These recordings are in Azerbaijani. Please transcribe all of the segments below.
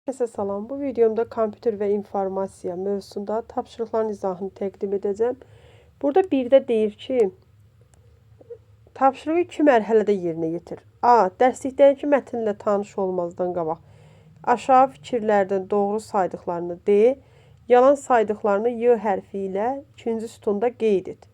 Herkese salam. Bu videomda kompüter və informasiya mövzusunda tapşırıqların izahını təqdim edəcəm. Burada bir də deyir ki, tapşırığı iki mərhələdə yerinə yetir. A. Dərslikdəki mətnlə tanış olmazdan qabaq aşağı fikirlərdən doğru saydıqlarını D, yalan saydıqlarını Y hərfi ilə ikinci sütunda qeyd et.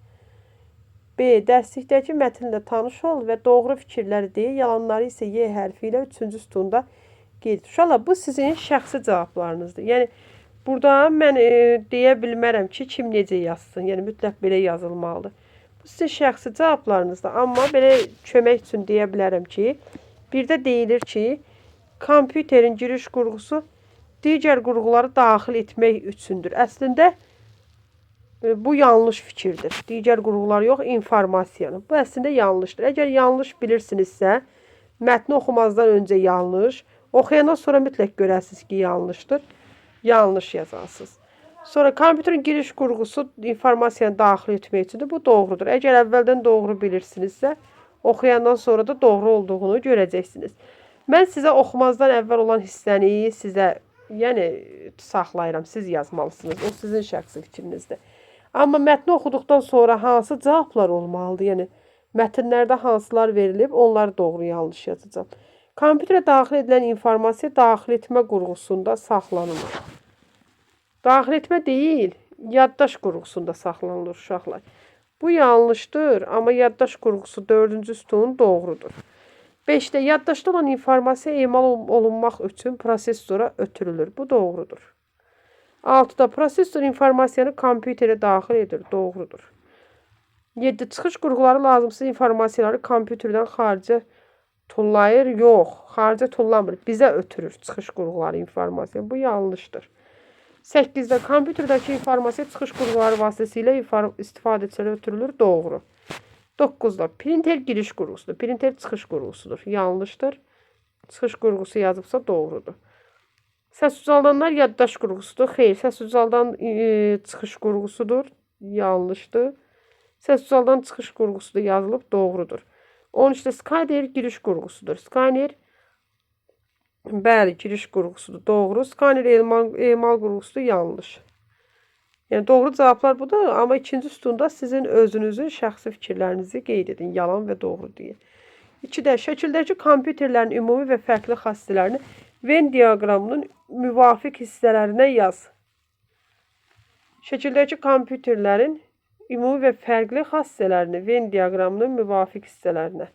B. Dərslikdəki mətnlə tanış ol və doğru fikirləri D, yalanları isə Y hərfi ilə üçüncü sütunda qeyd et. Uşaqlar, bu sizin şəxsi cavablarınızdır. Yəni burada mən deyə bilmərəm ki, kim necə yazsın. Yəni mütləq belə yazılmalıdır. Bu sizin şəxsi cavablarınızdır. Amma belə kömək üçün deyə bilərəm ki, bir də deyilir ki, kompüterin giriş qurğusu digər qurğuları daxil etmək üçündür. Əslində bu yanlış fikirdir. Digər qurğular yox, informasiyanı. Bu əslində yanlışdır. Əgər yanlış bilirsinizsə, mətni oxumazdan öncə yanlış, oxuyandan sonra mütləq görəsiniz ki, yanlışdır. Yanlış yazarsınız. Sonra kompüterin giriş qurğusu informasiyanı daxil etmək üçündür. Bu doğrudur. Əgər əvvəldən doğru bilirsinizsə, oxuyandan sonra da doğru olduğunu görəcəksiniz. Mən sizə oxumazdan əvvəl olan hissəni sizə, yəni saxlayıram. Siz yazmalısınız. O sizin şəxsi fikrinizdir. Amma mətni oxuduqdan sonra hansı cavablar olmalıdır? Yəni mətnlərdə hansılar verilib, onları doğru yanlış yazacağam. Kompüterə daxil edilən informasiya daxil etmə qurğusunda saxlanılır. Daxil etmə deyil, yaddaş qurğusunda saxlanılır uşaqlar. Bu yanlışdır, amma yaddaş qurğusu 4-cü sütun doğrudur. 5-də yaddaşda olan informasiya emal olunmaq üçün prosesora ötürülür. Bu doğrudur. 6-da prosesor informasiyanı kompüterə daxil edir. Doğrudur. 7. Çıxış qurğuları lazımsız informasiyaları kompüterdən xaricə tullayır. Yox, xaricə tullamır. Bizə ötürür çıxış qurğuları informasiya. Bu yanlışdır. 8-də kompüterdəki informasiya çıxış qurğuları vasitəsilə istifadəçilərə ötürülür. Doğru. 9-da printer giriş qurğusudur. Printer çıxış qurğusudur. Yanlışdır. Çıxış qurğusu yazıbsa doğrudur. Səs ucaldanlar yaddaş qurğusudur. Xeyr, səs ucaldan çıxış qurğusudur. Yanlışdır. Səs ucaldan çıxış qurğusu da yazılıb, doğrudur. 13-də skaner giriş qurğusudur. Skaner bəli, giriş qurğusudur. Doğru. Skaner emal qurğusudur. Yanlış. Yəni doğru cavablar budur, amma ikinci sütunda sizin özünüzün şəxsi fikirlərinizi qeyd edin, yalan və doğru deyə. 2-də şəkildəki kompüterlərin ümumi və fərqli xassələrini Venn diaqramının müvafiq hissələrinə yaz. Şəkildəki kompüterlərin ümumi və fərqli xassələrini Venn diaqramının müvafiq hissələrinə.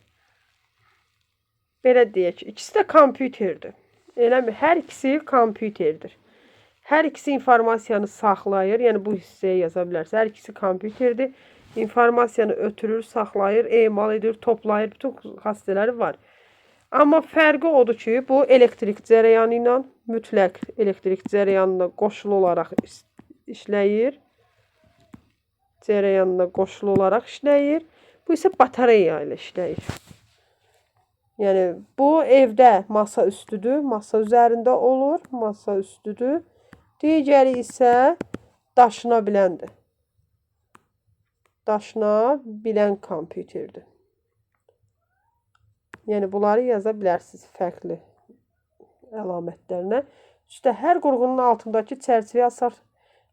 Belə deyək, ikisi də kompüterdir. Eləmi? Hər ikisi kompüterdir. Hər ikisi informasiyanı saxlayır. Yəni bu hissəyə yaza bilərsiniz. Hər ikisi kompüterdir. İnformasiyanı ötürür, saxlayır, emal edir, toplayır. Bütün xassələri var. Amma fərqi odur ki, bu elektrik cərəyanı ilə, mütləq elektrik cərəyanına qoşulu olaraq işləyir. Cərəyanına qoşulu olaraq işləyir. Bu isə batareya ilə işləyir. Yəni bu evdə masa üstüdür, masa üzərində olur, masa üstüdür. Digəri isə daşına biləndir. Daşına bilən kompüterdir. Yəni bunları yaza bilərsiniz fərqli əlamətlərinə. İşte hər qurğunun altındakı çərçivəyə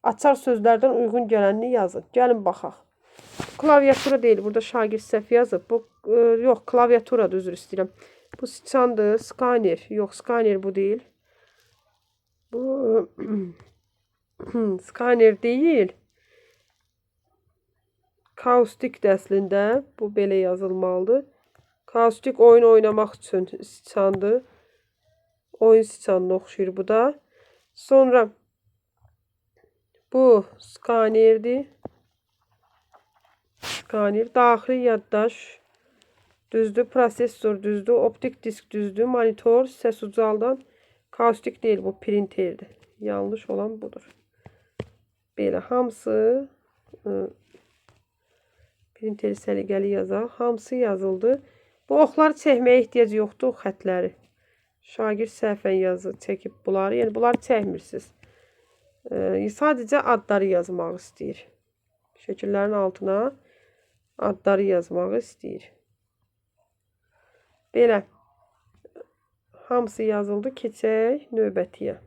açar sözlərdən uyğun gələnini yazın. Gəlin baxaq. Klaviatura deyil. Burada şagird səhv yazıb. Bu yox, klaviaturadır, üzr istəyirəm. Bu siçandır, skaner. Yox, skaner bu deyil. Bu skaner deyil. Kaustikdir əslində. Bu belə yazılmalıdır. Kaustik oyun oynamaq üçün siçandır. Oyun siçanına oxşayır bu da. Sonra bu skanerdir. Skaner. Daxili yaddaş düzdür. Prosesor düzdür. Optik disk düzdür. Monitor, səs ucaldan. Kaustik deyil, bu printerdir. Yanlış olan budur. Belə hamısı printeri səliqəli yazaq. Hamısı yazıldı. Bu oxları çəkməyə ehtiyac yoxdur, xətləri. Şagird səhvən yazı çəkib bunları. Yəni bunları çəkmirsiniz. Sadəcə adları yazmaq istəyir. Şəkillərin altına adları yazmaq istəyir. Belə. Hamısı yazıldı. Keçək növbətiyə.